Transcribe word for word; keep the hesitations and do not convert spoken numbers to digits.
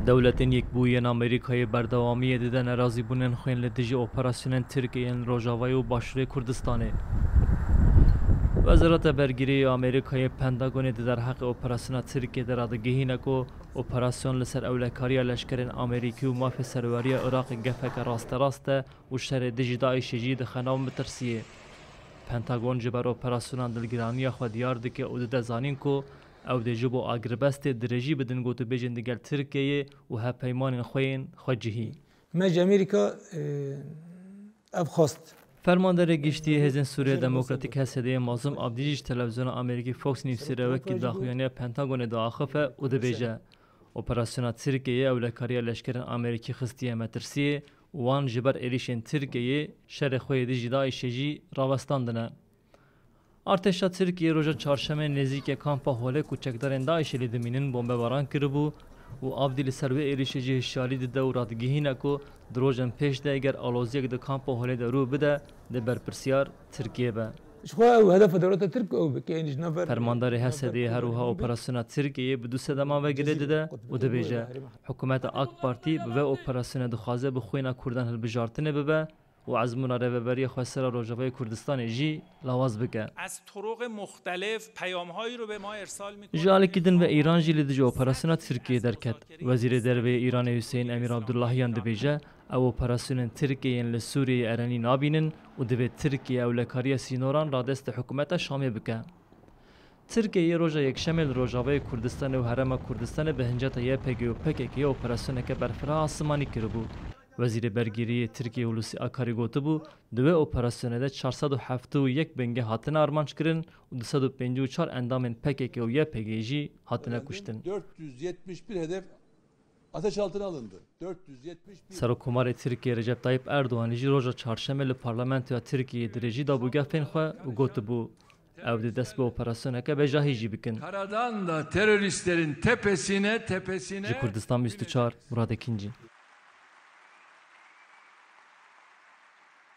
Dewletên Yekbûyî yên Amerîkayê berdewamiyê dide nerazîbûnên xwe yên li dijî operasyonên Tirkiyê yên Rojavayê û Başûrê Kurdistanê. Wezareta Bergirî yê Amerîkayê Pentagonê di derheqê operasyona Tirkiyê de radigihîne ku operasyon li ser ewlekariya leşkerên Amerîkî û mafê serweriya Iraqê gefeke rasterast e û şerê dijî DAIŞê jî dixe nav metirsiyê. Pentagon ji ber operasyonan dilgiraniya xwe diyar dike û dide zanîn ku ew dê ji bo agirbestê dirêjî bidin gotûbêjên digel Tirkiyeyê û hevpeymanên xwe yên xwecihî. Me ji Amerîka, e, ev xwest. Fermanderê Giştî yê Hêzên Sûriya Demokratîk, H S D'ê, Mazlûm Abdî jî ji televizyona Amerîkî Fox Newsî re wekî daxuyaniya Pentagonê diaxife û dibêje, operasyona Tirkiyeyê ewlekariya leşkerên Amerîkî xistiye metirsiyê û wan ji ber êrîşên Tirkiyeyê şerê xwe yê dijî DAIŞê jî rawestandine. Artêşa Tirkiyê roja çarşemê nêzîkê kampa Holê ku çekdarên DAIŞê lê dimînin bombebaran kiribû û Abdî li ser wê êrîşê jî hişyarî dide û radigihîne ku di rojên pêş de eger aloziyek di kampa Holê de rû bide, dê berpirsiyar Tirkiye be. Ji xwe ew hedefa dewleta Tirk ew bike, yanî ji nav Fermandarê H S D'ê her wiha operasyona Tirkiyeyê bi du sedeman ve girê dide û dibêje, hikûmeta AK Partî bi vê operasyonê dixwaze bi xwîna Kurdan hilbijartinê bibe û ezmûna Rêveberiya Xwesera Rojavayê Kurdistanê jî lawaz bike. از طرق مختلف پیام‌هایی رو به ما ارسال می‌کنه. Ji alekî din ve Îran jî li dijî operasyona Tirkiyeyê derket. Wezîrê Derve yê Îranê Hüseyin Emîr Abdullahiyan dibêje, ew operasyonên Tirkiyeyê yên li Sûriyeyê erenî nabînin û divê Tirkiye ewlekariya sînoran radestê hikûmeta Şamê bike. Tirkiyeyê roja Yekşemê li Rojavayê Kurdistanê û Herêma Kurdistanê bi hinceta Y P G û P K K'ê operasyoneke berfireh asimanî kiribû. Wezîrê Bergirî yê Tirkiyê Hulusi Akarî gotibû, di wê operasyonê de çar sed û heftê û yek bingeh hatine armanc kirin û du sed û pêncî û çar endamên P K K û Y P G jî hatine kuştin. Dört yüz yetmiş bir hedef ateş altına alındı. Dört yüz yetmiş bir. Serokkomarê Tirkiyê Recep Tayyip Erdogan jî roja çarşemê li parlamentoya Tirkiyeyê dirêjî dabû gefên xwe û gotibû, ew dê dest bi operasyoneke bejahî jî bikin. Karadan da teröristlerin tepesine, tepesine. Ji Kurdistan bîst û çar, Murat Ekinci.